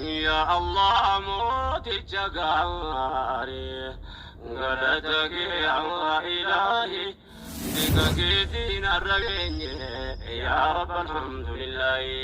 Yaa Allah mooticha gaarii galata kee yaa ilaahi bika keetiin har'a geenye yaa Rabb alhamdulillaahi.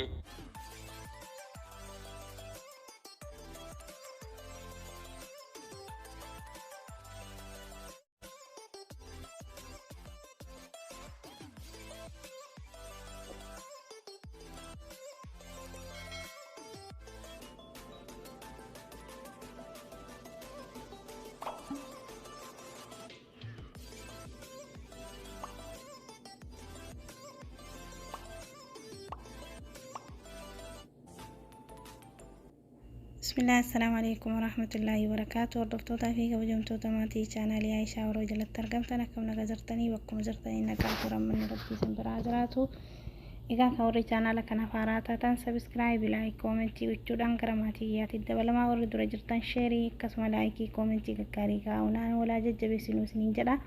Bismillah, assalamu alaikum warahmatullahi wabarakatuh. Hordoftootaa fi kabajamtoota maatii chaanaalii Aayishaa Oroo jalatti argamtan, akkam nagaa jirtanii? Bakkuma jirtanii nagaa turan, manni rabbii isin biraa jiraatu. Egaa kan warri chaanaala kanaaf haaraa taatan subscribe, like, comment gochuudhaan gara maatii kiyyaatti dabalamaa. Warri dura jirtan share, akkasuma like, comment gaggaarii kaa'uunaan walaa jajjabeessinuu isiniin jedha.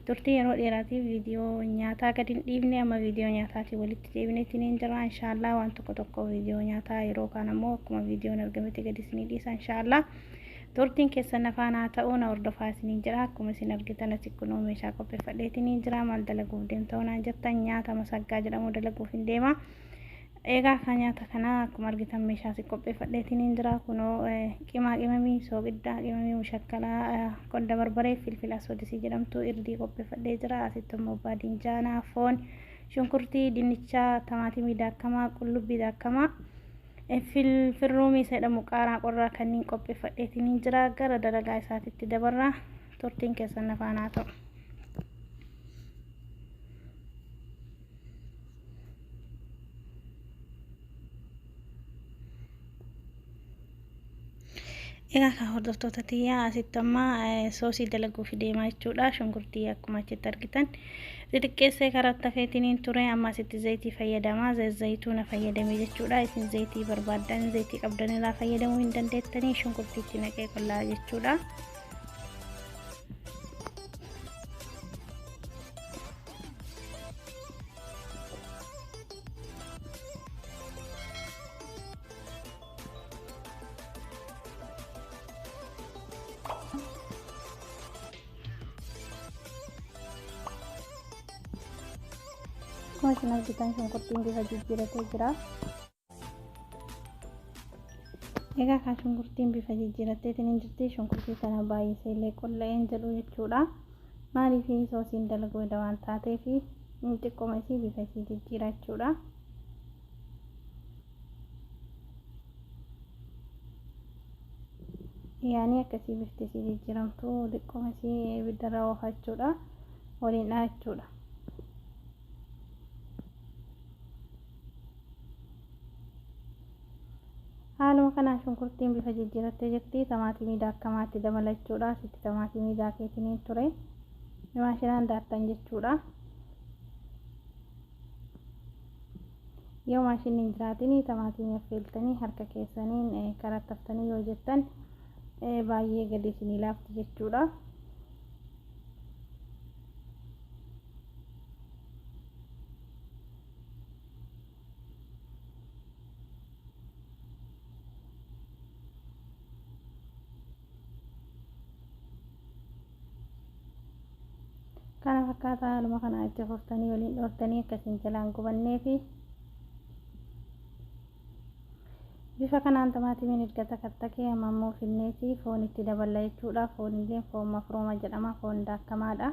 Turtii yeroo dheeraatiif viidiyoo nyaataa gadi hin dhiifne, amma viidiyoo nyaataatiin walitti deebineetti ni jira inshaallah. Waan tokko tokko viidiyoo nyaataa yeroo kaan ammoo akkuma viidiyoon argametti gadi isinii dhiisa inshaallah. Turtiin keessan afaan haa ta'uu, na hordofaa isiniin jira. Akkuma isin argitan asi kunoo meeshaa qopheeffadheetiin ni jira. Maal dalaguuf deemta naan jettan, nyaata masaggaa jedhamu dalaguuf hin deema. Egaa kan nyaata kana akkuma argitan meeshaa si qopheeffadheetiin ni jira. Kunoo qimaa qimamii, sooqiddaa, qimamii mushakkalaa, qonda barbaree, filfila aswadisii jedhamtu, irdii qopheeffadhee jira. Asitti immoo baadinjaanaa, foon, shunkurtii, dinnichaa, tamaatimii daakamaa, qullubbii daakamaa, filfirruumii isa jedhamu, qaaraa qorraa kanneen qopheeffadheetiin ni jira. Gara dalagaa isaatitti dabarra, turtiin keessan afaan haa ta'u. Egaa kan hordoftoota tiyyaa, asitti amma soosii dalaguuf deemaa jechuudha. Shunkurtii akkuma achitti argitan xixiqqeessee karaa tafeetiniin ture. Amma asitti zayitii fayyadamaa, zayituuna fayyadame jechuudha. Isin zayitii barbaaddan, zayitii qabdan irraa fayyadamuu hin dandeettanii. Shunkurtiitti naqee qollaa jechuudha. Akkuma isin argitan shunkurtiin bifa jijjiiratee jira. Egaa kan shunkurtiin bifa jijjiiratteetiin hin jirti. Shunkurtii kana baay'isee illee qolla'een jedhu jechuudha. Maaliif? Soosiin dalaguu waan taateef xiqqooma isii bifa isii jijjiira jechuudha. Yaani akkasii bifti isii jijjiiramtu xiqqooma isii ibiddarra oofa jechuudha. Waliin dhaha jechuudha. Haaluma kanaan shunkurtiin bifa jijjiirattee jirti. Tamaatimii daakamaatti dabalachuudha. Asitti tamaatimii daakeetiniin ture. Maashinaan daaktan jechuudha. Yoo maashinni hin jiraatin tamaatimii affeeltanii harka keessaniin karattaftanii yoo jettan baay'ee gadi isinii laafti jechuudha. Kana fakkaata. Haaluma kana itti fuftanii waliin dhooftanii akkasiin jalaan gubannee fi bifa kanaan tamaatimiin erga takattakee, amma immoo finneeti foon itti daballa jechuudha. Foonillee foon mafruuma jedhama, foon daakamaadha.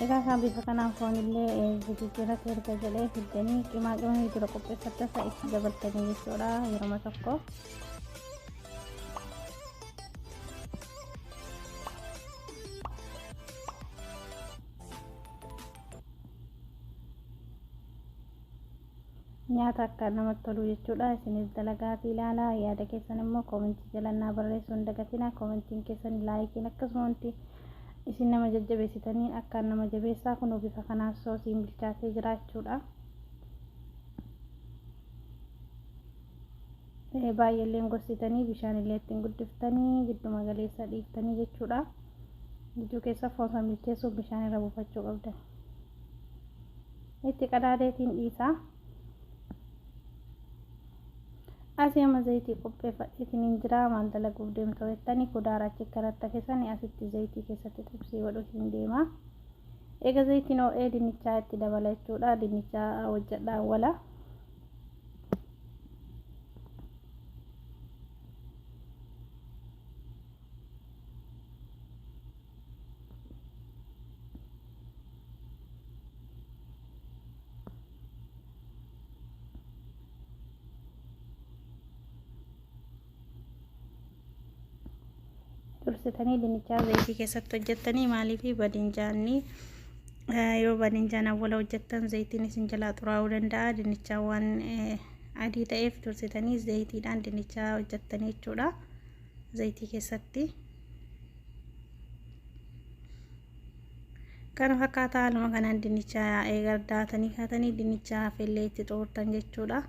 Egaa kan bifa kanaan foonillee jijjiirratti erga jedhee, fiddanii qimaa qimamii dura qopheeffatta isa itti dabaltanii jechuudha yeroo tokko. Nyaata akka namatti tolu jechuudha. Isinis dalagaatii ilaalaa, yaada keessan immoo comment jalannaa barreessuu hin dagatina. Commentiin keessan, likeiin, akkasuma wanti isin nama jajjabeessitanii akka nama jabeessaa. Kunuu bifa kanaan soosiin bilchaatee jira jechuudha. Baay'eellee gorsitanii bishaan illee ittiin guddiftanii gidduma galeessa dhiiftanii jechuudha. Gidduu keessa foon san bilcheessuuf bishaan irra buufachuu qabdan. Itti qadaadeetiin dhiisaa. Asii amma zayitii qopheeffadheetiin hin jira. Maal dalaguuf deemta jettanii kudaara achi karatti hafesanii asitti zayitii keessatti xibsii godhuuf hin deema. Eega zayitiin ho'ee dinnichaa itti dabala jechuudha. Dinnichaa hojjedhaa wala. Dursitanii dinnichaa zayitii keessatti hojjettanii maaliif badinjaanni yoo badinjaan awwala hojjettan zayitiin isin jalaa xuraa'uu danda'a. Dinnichaa waan adii ta'eef dursitanii zayitiidhaan dinnichaa hojjettanii jechuudha. Zayitii keessatti. Kana fakkaataa haaluma kanaan dinnichaa eega daatanii kaatanii dinnichaa hafellee itti xurtan jechuudha.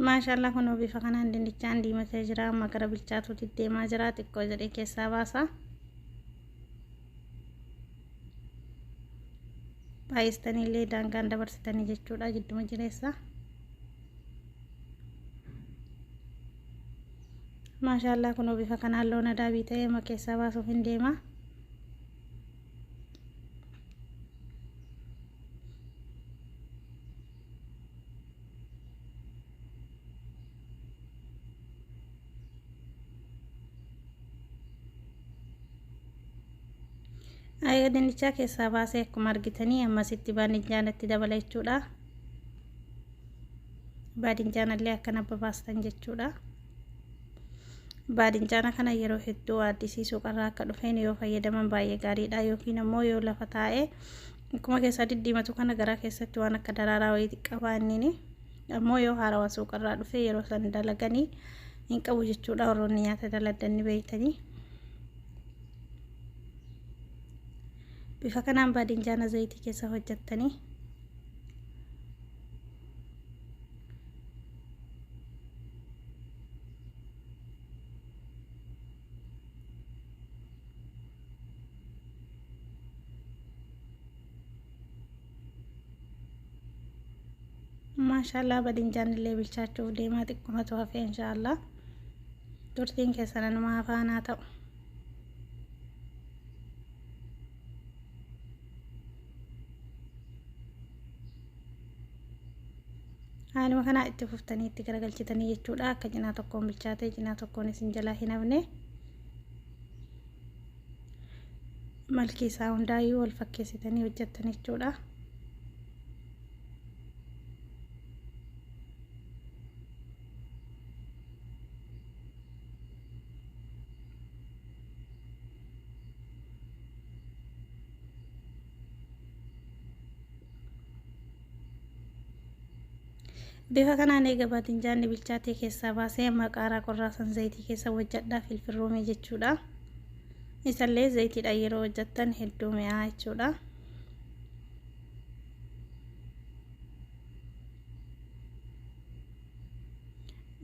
Maashaallah kunoo bifa kanaan dinnichaan diimatee jira. Amma gara bilchaatuutti deemaa jira. Xiqqoo jedhee keessaa baasa. Baay'istanii illee daangaan dabarsitanii jechuudha gidduma jireessa. Maashaallah kunoo bifa kanaan loon adaabii ta'ee amma keessaa baasuuf hin deema. Dinnichaa keessaa baasee akkuma argitanii ammasitti baadinjaanatti dabala jechuudha. Baadinjaanallee akkana babaastan jechuudha. Baadinjaana kana yeroo hedduu addisiisuu qarraa akka dhufeen yoo fayyadaman baay'ee gaariidha. Yookiin ammoo yoo lafa taa'ee akkuma keessaa diddiimatu kana garaa keessatti waan akka daraaraa wayii qaba innini. Ammoo yoo haarawaa suuqarraa dhufe yeroo san dalaganii hin qabu jechuudha. Warroonni nyaata daladan ni beektanii. Bifa kanaan baadinjaana zayitii keessa hojjettanii. Maashaallah badinjaan illee bilchaachuuf deemaa xiqqumatu hafe inshaallah. Turtiin keessan anuma afaanaa ta'u. Haaluma kanaa itti fuftanii itti garagalchitanii jechuudha. Akka cinaa tokkoon bilchaatee cinaa tokkoon isin jalaa hin hafne. Malkii isaa hundaayyuu wal fakkeessitanii hojjettan jechuudha. Bifa kanaan eega baadinjaanni bilchaatee keessaa baasee amma qaaraa qorraa san zayitii keessa hojjedhaa filfil ruumii jechuudha. Isallee zayitiidhaan yeroo hojjettan hedduu mi'aa jechuudha.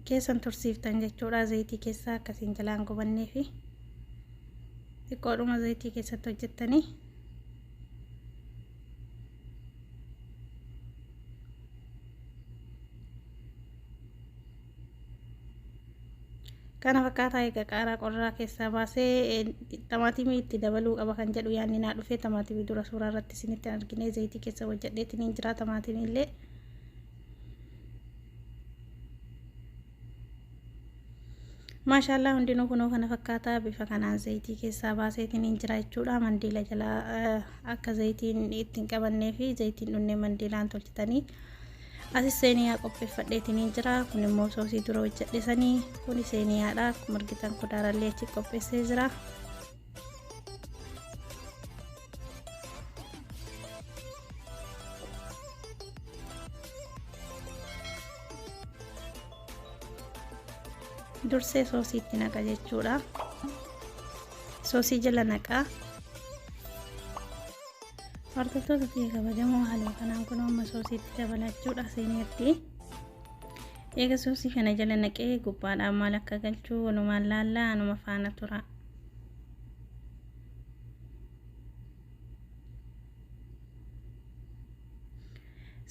Keessan tursiiftan jechuudha zayitii keessaa akkasiin jalaan gubannee fi xiqqoodhuma zayitii keessatti hojjettanii. Kana fakkaataa egaa qaaraa qorraa keessaa baasee tamaatimii itti dabaluu qaba kan jedhu yaadni naa dhufee tamaatimii dura suuraa irratti isinitti argine zayitii keessa hojjedheetiin hin jira tamaatimii illee. Maashaallah hundinuu kunoo kana fakkaataa bifa kanaan zayitii keessaa baaseetiin hin jira jechuudha. Mandiila jalaa akka zayitiin ittiin qabannee fi zayitiin dhunnee mandiilaan tolchitanii. Asis seeniyaa qopheeffadheetiin jira. Kun immoo soosii dura hojjedhe sanii. Kun seeniyaadha. Akkuma argitan kudaarallee achi qopheessee jira. Dursee soosii itti naqa jechuudha. Soosii jala naqa. Hordoftoota kiyya kabajamoo, haaluma kanaan kun amma soosiitti dabalachuudha seeniyaatti. Eega soosii kana jala naqee gubbaadhaan maal akka galchuu walumaan laallaa, anuma faana tura.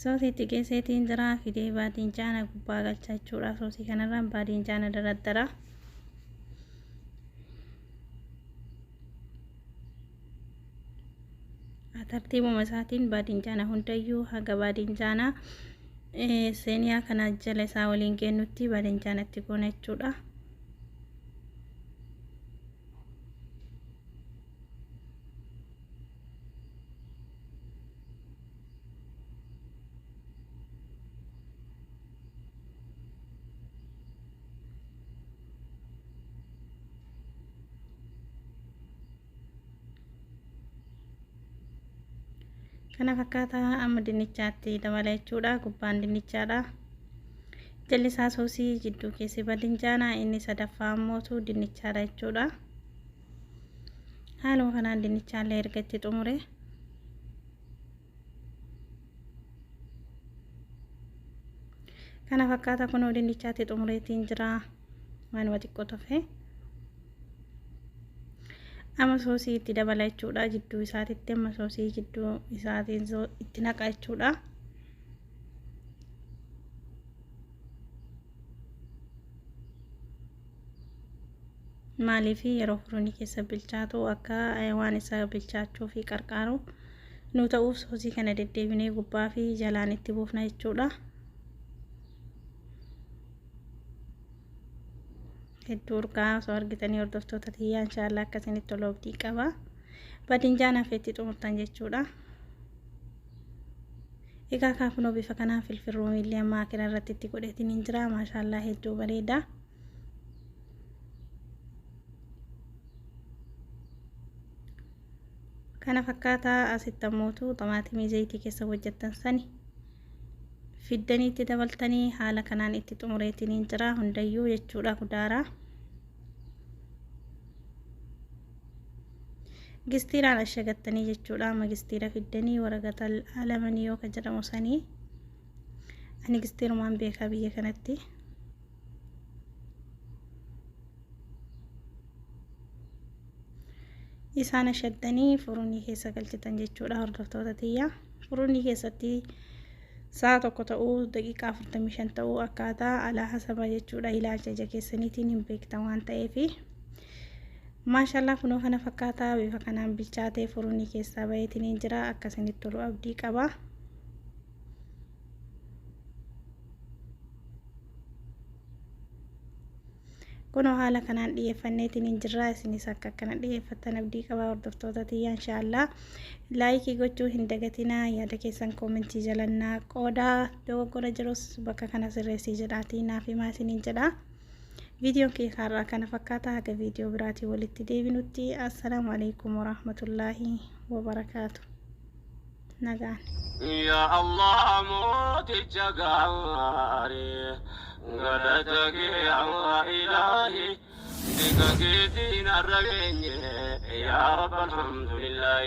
Soosiitti geesseetiin jira, fidee baadinjaana gubbaa galcha jechuudha. Soosii kanarraan baadinjaana daraddara. Tartiibuma isaatiin baadinjaana hundayyuu haga baadinjaana seeniyaa kana jala isaa waliin geennutti baadinjaanatti goona jechuudha. Kana fakkaataa amma dinnichaatti dabala jechuudha. Gubbaan dinnichaadha. Jalli isaa soosii, jidduu keessi badinjaana, inni sadaffaa ammootu dinnichaadha jechuudha. Haaluma kanaan dinnichaallee erga itti xumure, kana fakkaata. Kunoo dinnichaatti xumureetiin jira. Waanuma xiqqoo tofe. Amma soosii itti dabala jechuudha. Jidduu isaatitti amma soosii jidduu isaatiin itti naqa jechuudha. Maaliif yeroo furunii keessa bilchaatu akka waan isa bilchaachuu fi qarqaaru nu ta'uuf soosii kana deddeebinee gubbaa fi jalaan itti buufna jechuudha. Hedduu urgaa osoo argitanii, hordoftoota tiyyaa, inshaallah akkasinitti tolu abdii qaba. Badinjaan hafeetti xumurtan jechuudha. Egaa kaakunoo bifa kanaan filfil ruumiillee amma akira irratti itti godheetiin hin jira. Maashaallaa, hedduu bareeda. Kana fakkaataa asitti ammootu xamaatimii zayitii keessa hojjettan sani fiddanii itti dabaltanii haala kanaan itti xumureetiin hin jira hundayyuu jechuudha kudaaraa. Gistiiraan ashagattanii jechuudha. Amma gistiira fiddanii waraqata alamanii yoo kan jedhamu sanii, ani gistiirumaan beekaa biyya kanatti. Isaan ashaddanii furunii keessa galchitan jechuudha, hordoftoota tiyya. Furunii keessatti sa'a 1 ta'uu, daqiiqaa 45 ta'uu, akkaataa alaa hasaba jechuudha, ilaalcha ija keessaniitiin hin beektan waan ta'eefi. Maashallaa, kunoo kana fakkaataa bifa kanaan bilchaatee furunii keessaa baheetiin hin jira. Akkasinitti tolu abdii qaba. Kunoo haala kanaan dhiyeeffanneetiin hin jirra. Isinis akka akkana dhiyeeffattan abdii qaba, hordoftoota tiyya. Inshaallah like gochuu hin dagatinaa. Yaada keessan comment jalannaa qoodaa, dogoggora jirus bakka kana sirreessii jedhaatii naaf himaa isiniin jedha. Viidiyoon kee har'aa kana fakkaata. Haga viidiyoo biraatiin walitti deebinutti, assalaamu alaikum warahmatullaahi wabarakaatu. Nagaan. Ya Allah, mooticha gaarii, galata kee yaa ilaahi, dika keetiin har'a geenye, yaa Rabbi, alhamdulillahi.